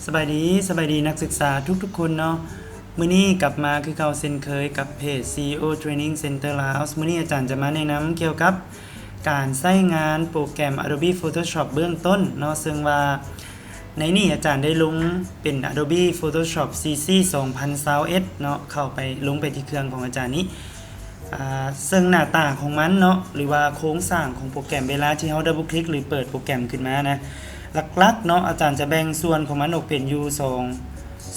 ສະບາຍດີ, ສະບາຍດີນັກສຶກສາທຸກໆຄົນເນາະ. ມື້ນີ້ກັບມາຄືເກົ່າເຊັ່ນເຄີຍກັບເພຈ ຊີອີໂອ Training Center Laos. ມື້ນີ້ອາຈານຈະມາແນະນຳກ່ຽວກັບການໃຊ້ງານໂປຣແກຣມ Adobe Photoshop ເບື້ອງຕົ້ນເນາະ, ເຊິ່ງວ່າໃນນີ້ອາຈານໄດ້ລົງເປັນ Adobe Photoshop ຊີ ສອງພັນຊາວເອັດເນາະ, ເຂົ້າໄປ ລົງໄປທີ່ເຄື່ອງຂອງອາຈານນີ້. ອາ ເຊິ່ງໜ້າຕາຂອງມັນເນາະ ຫຼືວ່າໂຄງສ້າງຂອງໂປຣແກຣມ ເວລາທີ່ເຮົາ double click ຫຼືເປີດໂປຣແກຣມຂຶ້ນມານະ, ຫຼັກໆເນາະ ອາຈານຈະແບ່ງສ່ວນຂອງມັນອອກເປັນຢູ່ສອງ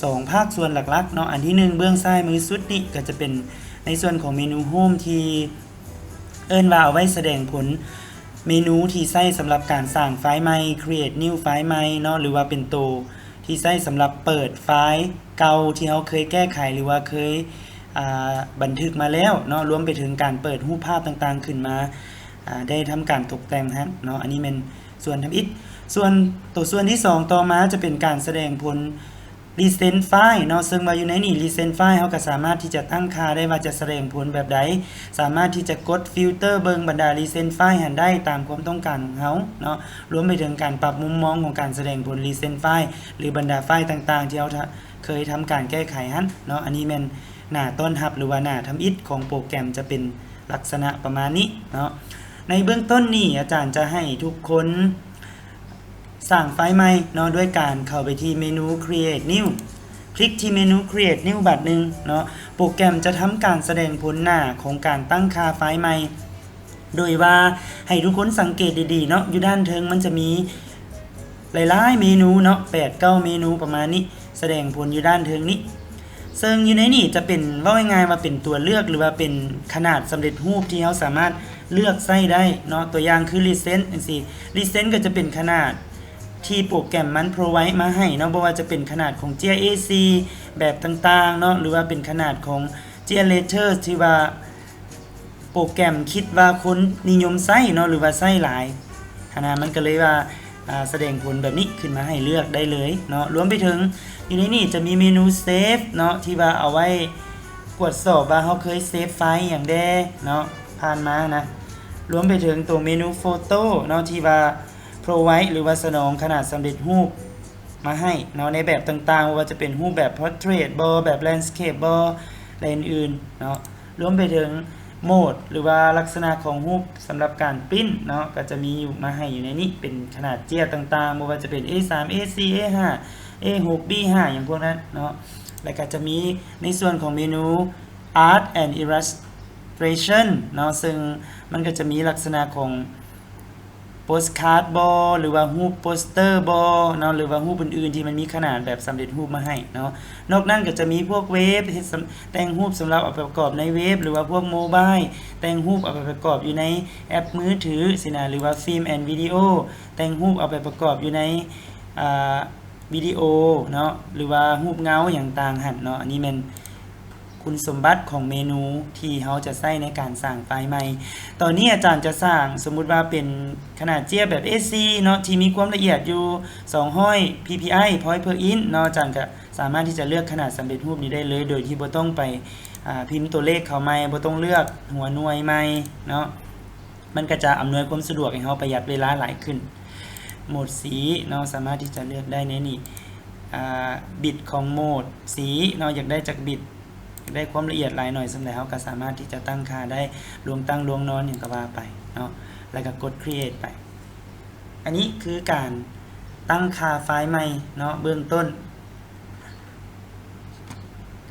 ສອງພາກສ່ວນຫຼັກໆເນາະ. ອັນທີໜຶ່ງ ເບື້ອງຊ້າຍມືສຸດນີ້ ກໍຈະເປັນໃນສ່ວນຂອງເມນູ Home ທີ່ເອີ້ນວ່າເອົາໄວ້ສະແດງຜົນເມນູທີ່ໃຊ້ສຳລັບການສ້າງໄຟລ໌ໃໝ່, create new ໄຟລ໌ໃໝ່ເນາະ, ຫຼືວ່າເປັນໂຕ ທີ່ໃຊ້ສຳລັບເປີດໄຟລ໌ເກົ່າທີ່ເຮົາເຄີຍແກ້ໄຂ ຫຼືວ່າເຄີຍ ອາ ບັນທຶກມາແລ້ວເນາະ, ລວມໄປເຖິງການເປີດຮູບພາບຕ່າງໆຂຶ້ນມາ ອາ ໄດ້ທຳການຕົກແຕ່ງຫັ້ນເນາະ. ອັນນີ້ແມ່ນສ່ວນທຳອິດ. ສ່ວນ ໂຕສ່ວນທີສອງຕໍ່ມາຈະເປັນການສະແດງຜົນ Recent File ເນາະ, ເຊິ່ງວ່າຢູ່ໃນນີ້ Recent File ເຮົາກໍສາມາດທີ່ຈະຕັ້ງຄ່າໄດ້ວ່າຈະສະແດງຜົນແບບໃດ, ສາມາດທີ່ຈະກົດ filter ເບິ່ງບັນດາ Recent File ຫັ້ນໄດ້ຕາມຄວາມຕ້ອງການຂອງເຮົາເນາະ, ລວມໄປເຖິງການປັບມຸມມອງຂອງການສະແດງຜົນ Recent File ຫຼືບັນດາໄຟລ໌ຕ່າງໆທີ່ເຮົາ ເຄີຍທຳການແກ້ໄຂຫັ້ນເນາະ. ອັນນີ້ແມ່ນໜ້າຕ້ອນຮັບ ຫຼືວ່າໜ້າທຳອິດຂອງໂປຣແກຣມຈະເປັນລັກສະນະປະມານນີ້ເນາະ. ໃນເບື້ອງຕົ້ນນີ້ ອາຈານຈະໃຫ້ທຸກຄົນສ້າງໄຟລ໌ໃໝ່ເນາະ ດ້ວຍການເຂົ້າໄປທີ່ເມນູ Create New, ຄລິກທີ່ເມນູ Create New ບາດໜຶ່ງເນາະ. ໂປຣແກຣມຈະທຳການສະແດງຜົນໜ້າຂອງການຕັ້ງຄ່າໄຟລ໌ໃໝ່ ໂດຍວ່າໃຫ້ທຸກຄົນສັງເກດດີໆເນາະ, ຢູ່ດ້ານເທິງມັນຈະມີຫຼາຍໆເມນູເນາະ, ແປດເກົ້າເມນູປະມານນີ້ ສະແດງຜົນຢູ່ດ້ານເທິງນີ້. ເຊິ່ງຢູ່ໃນນີ້ຈະເປັນ ເວົ້າງ່າຍໆວ່າເປັນຕົວເລືອກ ຫຼືວ່າເປັນຂະໜາດສຳເລັດຮູບທີ່ເຮົາສາມາດເລືອກໃຊ້ໄດ້ເນາະ. ຕົວຢ່າງຄື Recent ຈັ່ງຊີ້, Recent ກໍຈະເປັນຂະໜາດທີ່ໂປຣແກຣມມັນ provide ມາໃຫ້ເນາະ, ບໍ່ວ່າຈະເປັນຂະໜາດຂອງເຈ້ຍ ເອສີ່ ແບບຕ່າງໆເນາະ, ຫຼືວ່າເປັນຂະໜາດຂອງເຈ້ຍ Letters ທີ່ວ່າ ໂປຣແກຣມຄິດວ່າຄົນນິຍົມໃຊ້ເນາະ ຫຼືວ່າໃຊ້ຫຼາຍຫັ້ນນະ, ມັນກໍເລີຍວ່າ ອາ ສະແດງຜົນແບບນີ້ຂຶ້ນມາໃຫ້ເລືອກໄດ້ເລີຍເນາະ. ລວມໄປເຖິງຢູ່ໃນນີ້ຈະມີເມນູ Save ເນາະ ທີ່ວ່າເອົາໄວ້ກວດສອບວ່າເຮົາເຄີຍ save ໄຟລ໌ຫຍັງແດ່ເນາະ ຜ່ານມານະ. ລວມໄປເຖິງຕົວເມນູ Photo ເນາະ ທີ່ວ່າ provide ຫຼືວ່າສະໜອງຂະໜາດສຳເລັດຮູບ ມາໃຫ້ເນາະ ໃນແບບຕ່າງໆ ບໍ່ວ່າຈະເປັນຮູບແບບ Portrait ບໍ ແບບ Landscape ບໍ ແລະ ອື່ນໆເນາະ. ລວມໄປເຖິງໂໝດ ຫຼືວ່າລັກສະນະຂອງຮູບສຳລັບການ print ເນາະ ກໍຈະມີຢູ່ ມາໃຫ້ຢູ່ໃນນີ້ ເປັນຂະໜາດເຈ້ຍຕ່າງໆ ບໍ່ວ່າຈະເປັນ ເອສາມ ເອສີ່ ເອຫ້າ ເອຫົກ ບີຫ້າ ຫຍັງພວກນັ້ນເນາະ. ແລ້ວກໍຈະມີໃນສ່ວນຂອງເມນູ Art and Illustration ເນາະ ເຊິ່ງມັນກໍຈະມີລັກສະນະຂອງ postcard ບໍ ຫຼືວ່າຮູບ poster ບໍເນາະ ຫຼືວ່າຮູບອື່ນໆທີ່ມັນມີຂະໜາດແບບສຳເລັດຮູບມາໃຫ້ເນາະ. ນອກນັ້ນກໍຈະມີພວກເວັບ ເຮັດສຳ ແຕ່ງຮູບສຳລັບເອົາໄປປະກອບໃນເວັບ ຫຼືວ່າພວກໂມບາຍ ແຕ່ງຮູບເອົາໄປປະກອບຢູ່ໃນແອັບມືຖືຊີ້ນະ ຫຼືວ່າ Film and Video ແຕ່ງຮູບເອົາໄປປະກອບຢູ່ໃນ ອາ ວິດີໂອເນາະ ຫຼືວ່າຮູບເງົາຫຍັງຕ່າງຫັ້ນເນາະ. ອັນນີ້ແມ່ນຄຸນສົມບັດຂອງເມນູທີ່ເຮົາຈະໃຊ້ໃນການສ້າງໄຟລ໌ໃໝ່. ຕອນນີ້ອາຈານຈະສ້າງ ສົມມຸດວ່າເປັນຂະໜາດເຈ້ຍແບບ ເອສີ່ ເນາະ ທີ່ມີຄວາມລະອຽດຢູ່ ສອງຮ້ອຍ PPI point per inch ເນາະ. ອາຈານກະສາມາດທີ່ຈະເລືອກຂະໜາດສຳເລັດຮູບນີ້ໄດ້ເລີຍ ໂດຍທີ່ບໍ່ຕ້ອງໄປ ອາ ພິມຕົວເລກເຂົ້າໃໝ່ ບໍ່ຕ້ອງເລືອກຫົວໜ່ວຍໃໝ່ເນາະ. ມັນກໍຈະອຳນວຍຄວາມສະດວກໃຫ້ເຮົາປະຢັດເວລາຫຼາຍຂຶ້ນ. ໂໝດສີເນາະ ສາມາດທີ່ຈະເລືອກໄດ້ໃນນີ້ ອາ ບິດຂອງໂໝດສີເນາະ ຢາກໄດ້ຈັກບິດ ຢາກໄດ້ຄວາມລະອຽດຫຼາຍໜ້ອຍສ່ຳໃດ ເຮົາກໍສາມາດທີ່ຈະຕັ້ງຄ່າໄດ້ ລວງຕັ້ງລວງນອນຫຍັງກໍວ່າໄປເນາະ ແລ້ວກໍກົດ create ໄປ. ອັນນີ້ຄືການຕັ້ງຄ່າໄຟລ໌ໃໝ່ເນາະ ເບື້ອງຕົ້ນ.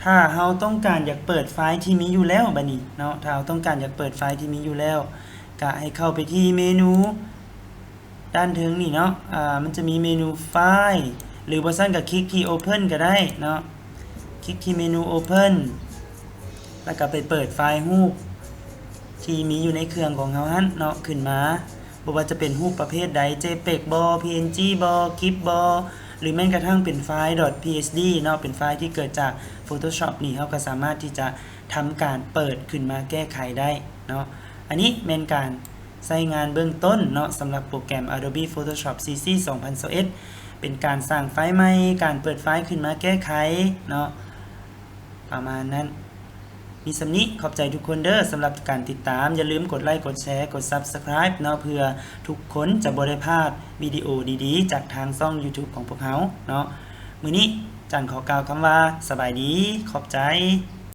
ຖ້າເຮົາຕ້ອງການຢາກເປີດໄຟລ໌ທີ່ມີຢູ່ແລ້ວ ບາດນີ້ເນາະ ຖ້າເຮົາຕ້ອງການຢາກເປີດໄຟລ໌ທີ່ມີຢູ່ແລ້ວ ກະໃຫ້ເຂົ້າໄປທີ່ເມນູ ດ້ານເທິງນີ້ເນາະ ອາ ມັນຈະມີເມນູ File ຫຼືບໍ່ຊັ້ນກໍຄລິກທີ່ Open ກໍໄດ້ເນາະ. ຄລິກທີ່ເມນູ Open ແລ້ວກໍໄປເປີດໄຟລ໌ຮູບທີ່ມີຢູ່ໃນເຄື່ອງຂອງເຮົາຫັ້ນເນາະ ຂຶ້ນມາ. ບໍ່ວ່າຈະເປັນຮູບປະເພດໃດ JPEG ບໍ PNG ບໍ GIF ບໍ ຫຼືແມ່ນກະທັ່ງເປັນໄຟລ໌ .phd ເນາະ ເປັນໄຟລ໌ທີ່ເກີດຈາກ Photoshop ນີ້ ເຮົາກໍສາມາດທີ່ຈະທຳການເປີດຂຶ້ນມາແກ້ໄຂໄດ້ເນາະ. ອັນນີ້ແມ່ນການ ໃຊ້ງານເບື້ອງຕົ້ນເນາະ ສຳລັບໂປຣແກຣມ Adobe Photoshop CC ສອງພັນຊາວເອັດ ເປັນການສ້າງໄຟລ໌ໃໝ່ ການເປີດໄຟລ໌ຂຶ້ນມາແກ້ໄຂເນາະ ປະມານນັ້ນ. ມີສ່ຳນີ້ ຂອບໃຈທຸກຄົນເດີ້ ສຳລັບການຕິດຕາມ. ຢ່າລືມກົດໄລ ກົດແຊ ກົດ Subscribe ເນາະ ເພື່ອທຸກຄົນຈະບໍ່ໄດ້ພາດວິດີໂອດີໆ ຈາກທາງຊ່ອງ YouTube ຂອງພວກເຮົາເນາະ. ມື້ນີ້ຈັນຂໍກ່າວຄຳວ່າ ສະບາຍດີ ຂອບໃຈ.